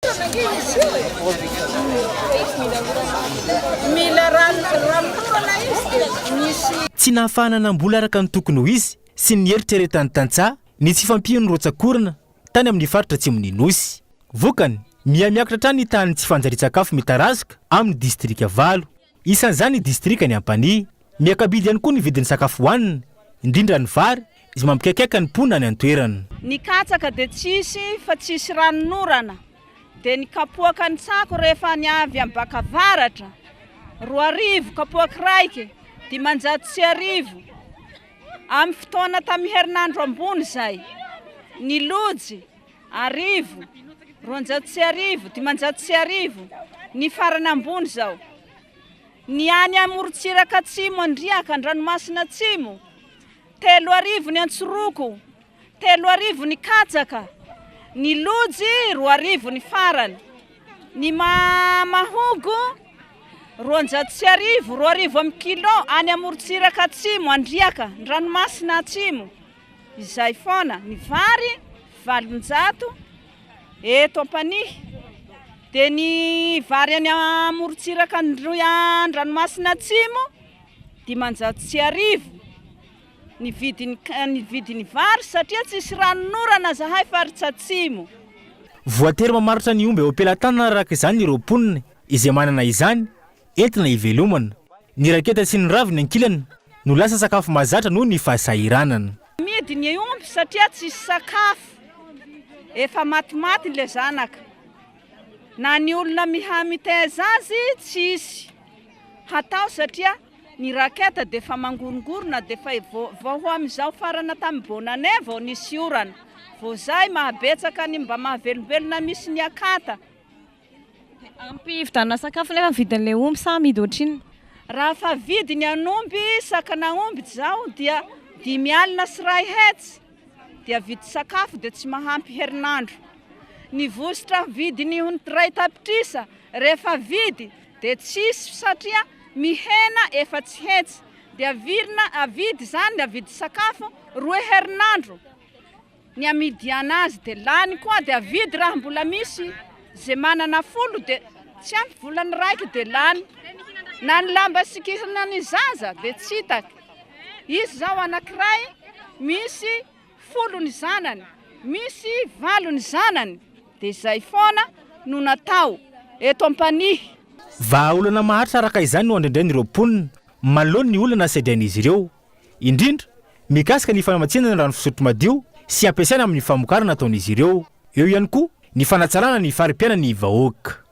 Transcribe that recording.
Orana ange izy io e. Mila ranonorana izy dia misy. Tsy nahafahana namboly araka ny tokony ho izy sy ny nieritreretan'ny tantsaha ny tsy fampian'ny rotsak'orana tany amin'ny faritra atsimon'ny Nosy. Vokany, miha-miakatra hatrany ny tahan'ny tsy fanjarian-tsakafo mitarazoka amin'ny distrika valo. Isan'izany ny distrikan'i Ampanihy. Miaka-bidy ihany koa ny vidin'ny sakafo hohanina, indrindra ny vary, izay mampikaikaika ny mponina any an-toerana. Ny katsaka dia tsisy fa tsisy ranonorana dia ny kapoaka ny tsako rehefa ny avy any baka avaratra 2000 kapoaka raiky 1500 amin'ny fotoana tamin'ny herinandro ambony izay ny lojy arivo 1200 1500 ny farany ambony izao ny any amorontsiraka atsimo andriaka andranomasina atsimo 3000 ny antsoroko, 3000 ny katsaka, ny lojy 2000 ny farany, ny mahogo 1200, 2000 amin'ny kilo any amorontsiraka atsimo, andriaka, ny ranomasina atsimo, izay foana, ny vary 800 eto Ampanihy, dia ny vary any amorontsiraka androy andranomasina atsimo 1500. Ny vidiny ny vidiny vary satria tsisy ranonorana zahay faritra atsimo. Voatery mamaritra ny omby eo am-pelatanana araka izany ireo mponina izay manana izany entina hivelomana. Ny raketa sy ny raviny ankilany no lasa sakafo mahazatra noho ny fahasahiranana. Amidy ny omby satria tsisy sakafo, efa matimaty le zanaka. Na ny olona miha mitaiza azy tsisy hatao satria Ny raquette dia efa mangorongorona dia efa vao ho amin'izao farana tamin'ny bonne année vao nisy orana. Vao izay mahabetsaka ny mba mahavelombelona misy ny akata. Dia ampy hividianana sakafo nefa ny vidin'ilay omby sa amidy ohatrinona? Raha fa vidiny an'omby sakana omby izao dia 150 dia vidy sakafo dia tsy mahampy herinandro. Ny vositra vidiny ho 1 tapitrisa rehefa vidy dia tsisy satria mihena efa tsy hetsy dia avirina avidy zany avidy sakafo roe herinandro ny amidiana azy dia lany koa dia avidy raha mbola misy zay manana 10 dia tsy ampy volany raiky dia lany na ny lamba sikirina ny zaza dia tsy hitaky izy zao anankiray misy 10 ny zanany misy valo ny zanany dia izay foana no natao eto Ampanihy. Vahaolana maharitra araka izany no andrendrain'ireo mponina manoloana ny olana sedrain'izy ireo, indrindra mikasika ny famatsiana ny rano fisotro madio sy ampiasaina amin'ny famokarana ataon'izy ireo. Eo ihany koa ny fanatsarana ny fari-piainan'ny vahoaka.